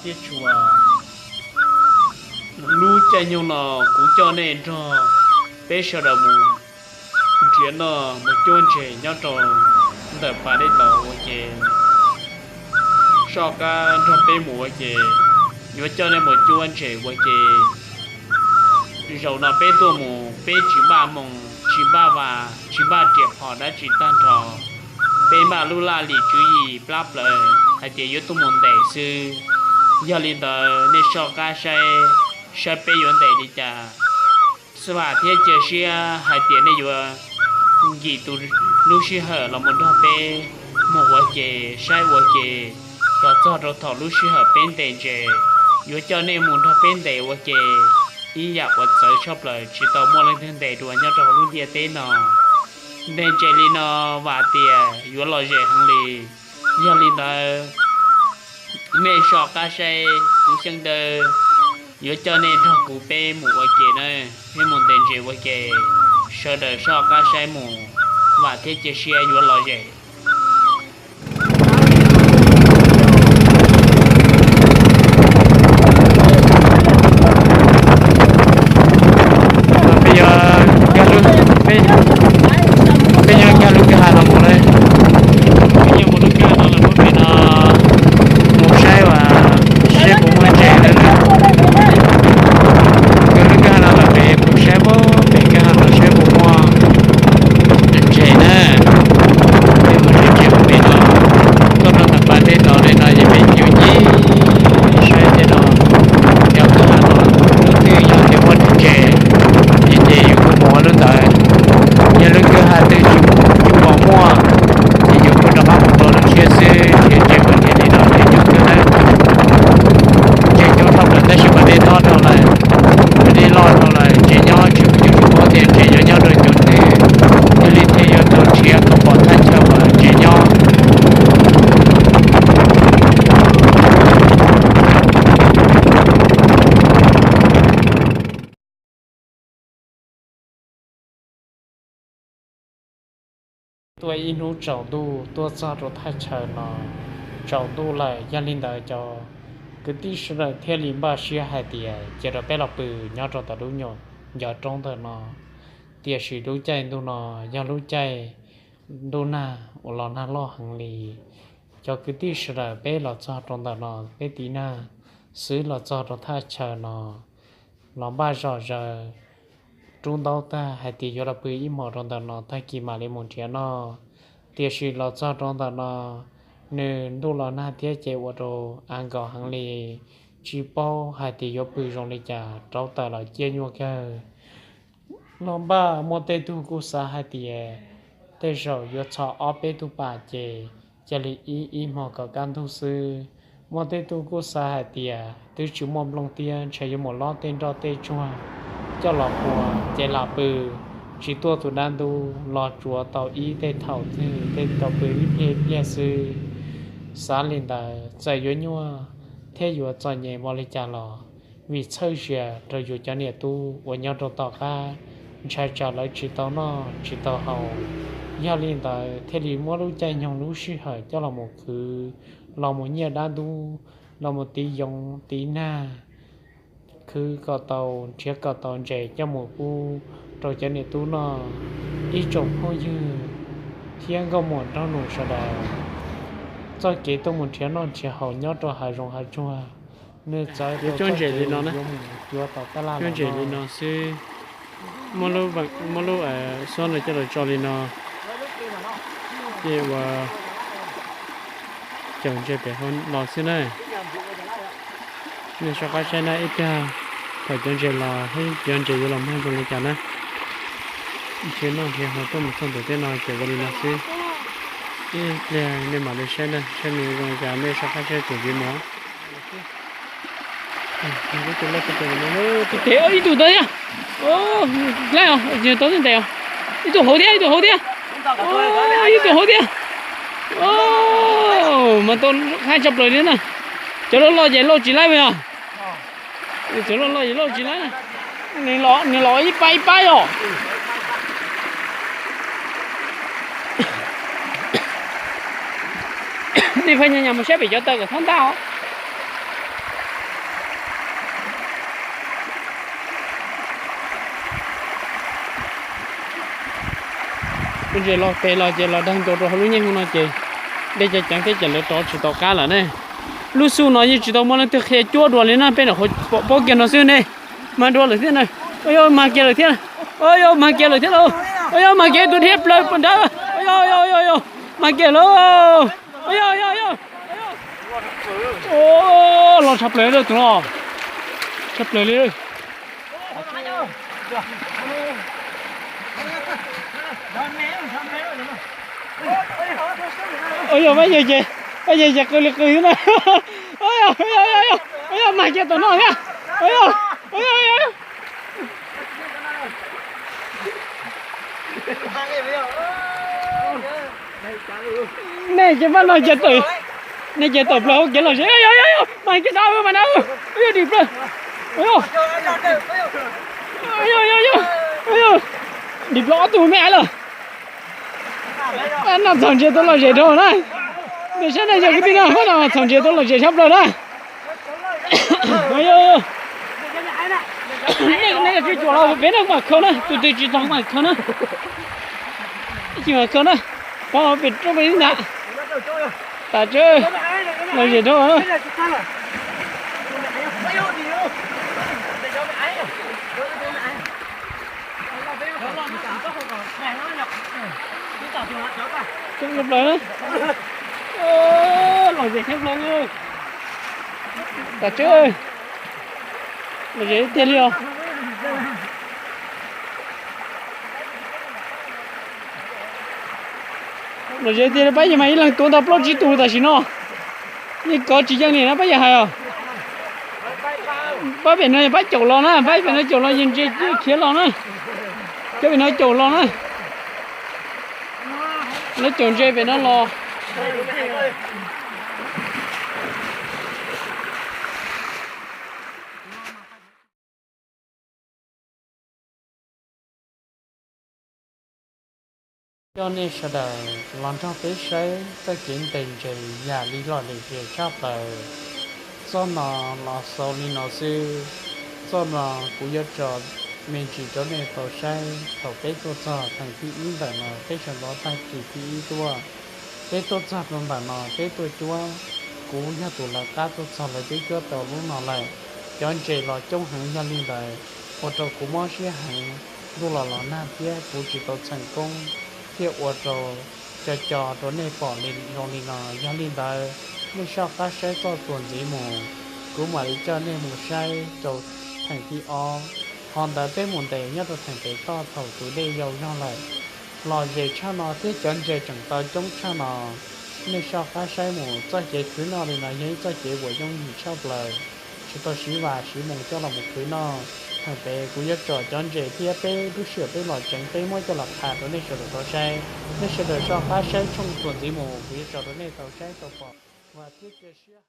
thiab tshua. Lub caij nyoog no kuv coj nej nrog peb sawv daws mus nrhiav noj mus cuab ntses nyob rau ntawm pas dej tod ua ke. Soj qab nrog peb mus ua ke, yuav coj nej mus cuab ntses ua ke. Zaum no peb tuaj mus peb tsis npaj moo, tsis npaj vas, tsis npaj riam phom dab tsi tag nrho. Peb npaj lub laj lim tswv yim plab plaws hais tias yuav tuaj mus ntes xwb. Yog li ntawd nej soj qab saib, saib peb yuav ntes li cas. Vam thiab cia siab hais tias nej yuav nkim tus lub sij hawm los mus nrog peb mus ua ke, saib ua ke, los txog rau thaum lub sij hawm peb ntes ntses, yuav coj nej mus nrog peb ntes ua ke ib yam uas txawv tshaj plaws tsis tau muaj leej twg ntes dua nyob rau hauv lub ntiaj teb no. Ntes ntses li no vam tias yuav lom zem heev li. Yog li ntawd, nej soj qab saib kuv xyeej dawb, yuav coj nej nrog kuv peb mus ua ke na, peb mus ntes ntses ua ke, sawv daws soj qab saib mus, vam thiab cia siab yuav lom zem. Peb yuav nkag lub, peb, peb yuav nkag lub kwj ha no mus na. Peb yuav mus lub kwj ha no lawm, pem no mus saib uas saib puas muaj ntses na. Nkag lub kwj ha no lawm pem mus saib pem kwj ha no saib puas muaj ntses na. Peb mus saib ntses pem no, tuaj rau ntawm pas dej tod li no ces peb ncig ncig saib tej no, yog kwj ha no lub twg yog tias muaj ntses, ces yus kuj mus ua lub ntawd. Yog lub kwj ha twg tsis pom muaj, ces yus kuj rov qab mus rau lub siab xwb, nrhiav ntses ua ke li no ces yus kuj ntses nyob tau lawm tab sis pas dej tob dhau lawm, pas dej loj dhau lawm, ntses nyob tsis, yus tsis paub tias ntses yuav nyob rau cov twg, thiaj li thiaj yuav tau nrhiav kom pom thaj chaw uas ntses nyob. Tuaj ib hnub tsaus ntuj tuaj txog rau thaj chaw no, tsaus ntuj lawm, yog li ntawd cov kwv tij sawv daws thiaj li npaj siab hais tias cia rau peb los pw nyob rau tom lub nyuam ncov roob ntawm no. Tiam sis lub caij ntuj no yog lub caij ntuj nag uas los nag loj heev li. Cov kwv tij sawv daws peb los txog rau ntawm no, peb tiv nag xwb los txog rau thaj chaw no, los npaj zom zaws rub ntaub tag hais tias yuav los pw ib hmos rau ntawm no tag kis mam li mus nrhiav noj. Tiam sis los txog rau ntawm no, nws ntuj los nag thiab ces ua rau av nkaus heev li, tsis paub hais tias yuav pw zoo li cas, rauv taws los ciaj nyuaj kawg. Los npaj muaj tej tug kuj xav hais tias tej zaum yuav txhos ob peb tug pas ces cia li ib ib hmos kom kaj ntug xwb. Muaj tej tug kuj xav hais tias twb tsis muaj nplooj thiab, ntshe yuav mus lob tej nroj tej tsuag coj los pua ces lam pw, tsis tuaj tus dab ntub los tsuav tau ib tej thaum twg tej tau pw ib pliag ib pliag xwb. Xav li ntawd txawm yuav nyuaj thiab yuav txom nyem npaum li cas los vim txhawj zias rau yus cov niam tub uas nyob rau tom qab, ntshai tsam lawv tsis tau noj tsis tau haus. Yog li ntawd thiaj li muab lub caij nyoog lub sij hawm coj los mus khwv, los mus nyiaj dab ntub, los mus tiv yoov tiv nag, khwv kom tau, nrhiav kom tau ntses coj mus pub rau cov niam tub noj. Ib tsoom phooj ywg thiab nkauj muam nraug nus sawv daws, txoj kev tuaj mus nrhiav noj nrhiav haus nyob rau hav zoov hav tsuag, nws txawv rau txoj kev yuav mus yuav tau tab laj los noj li no xwb. Muab lub xob no coj los tso li no, ces ua caum ntses pem hauv los xwb na. Nej soj qab saib na, ib pliag thaum cov ntses los, cov ntses yuav los mag zoo li cas na. Nrhiav noj nrhiav haus tuaj mus txog ntawm tej no ces ua li no xwb. Ib pliag nej mam li saib na, saib nws zoo li cas nej soj qab saib tseem ntxiv mus. Ib tug loj, ib tug ntawd thiab. Laib os, tau ntes os. Ib tug hauv thiab, ib tug hauv thiab. Ib tug hauv thiab. Mas tau qab tshaj plaws li na. Cov loj loj ces loj tsis laib yog. Cov loj loj ces loj tsis laib. Nws los ib pab ib pab yog. Nej pheej nyas nyas mus saib pem cov taw kom txhob ntaj os. Lub ntses los pem los ces los dag ncua rau hauv lub nyeej hu no ces dej ceev ceev thiab ces lawv rov tsis tau qab lawm ne. Lub xu no yeej tsis tau muaj leej twg qhia cuab dua li na, peb nyuam qhuav pom paub kiag no xwb ne. Mag dua lawm thiab na. Yog mag kiag lawm thiab. Yog mag kiag lawm thiab lauj. Yog mag kiag tus dhia plaws nrad. Yog, yog, yog, yog, mag kiag lauj. Yog, yog, yog. Los tshaj plaws tus no. Tshaj plaws li. Yog, pab yawg ces, pab yawg ces qw li qw xwb na. Yog, yog, mag kiag tom no thiab. Yog, yog, yog. Nej ces pab no ces tawm, nej ces tawm plaws hauv kev lom zem, yog, yog, yog, mag kiag dab, mag dab, yog dim plaws. Yog, yog, yog, dim plaws ob tug me aiv lawm. Noj txhaum ntses tau lom zem dhau na. Nej saib nej yog kwv tij no, no txhaum ntses tau lom zem tshaj plaws na. Nej tsis cuam los pem no mam khaws na, tus twg tsis tau mam khaws na. Ib chim mam khaws na, pov pem rau pem ntag. Tas tsawb, lom zem dhau. Tshaj plaws, lom zem tshaj plaws. Tas tsawb, lom zem tiag li os. Lom zem tiag li, pab yawg mas ib leeg tuav tau plaub tsib tug tam sim no. Yeej kov tsis yeej li na pab yawg hais os. Pab pem no yog pab caum los na, pab pem no caum los yog ntses khiav los na. Cov pem no caum los na. Lawv caum ntses pem no los. Coj nej sawv daws los nrog peb saib txoj kev ntes ntses yam li lom zem tshaj plaws. Txoj no los xaus li no xwb. Txoj no kuv yuav tso me ntsis rau nej tau saib thaum peb tuaj txog theem thib ib ntawm no, peb sawv ntxov tag kis thib ib tuaj. Peb tuaj txog rau ntawm no peb tuaj cuab, kuv yog tus lawv qab tuaj txog lawv twb cuab tau lub no lawm. Cov ntses los coob heev, yog li ntawd ua rau kuv mob siab heev. Ntuj los los nag thiab kuv tsis tau txheem koob thiaj ua rau co co rau nej pom li zoo li no. Yog li ntawd nej soj qab saib txoj txuas ntxiv mus, kuv mam li coj nej mus saib rau theem thib ob. Qhov ntawd peb mus ntes nyob rau theem pem toj thaum tus dej yau zog lawm. Lom zem tshaj no thiab cov ntses tseem tau coob tshaj no. Nej soj qab saib mus, txoj kev khwv noj li no yog ib txoj kev uas yooj yim tshaj plaws, tsis tau siv vaj siv moos coj los mus khwv noj. Theem pem kuv yuav tsom cov ntses thiab peb lub sij hawm peb los tseev peb muab coj los qha rau nej sawv daws tau saib. Nej sawv daws soj qab saib tshooj txuas ntxiv mus, kuv yuav tso rau nej tau saib tau pom. Vam thiab cia siab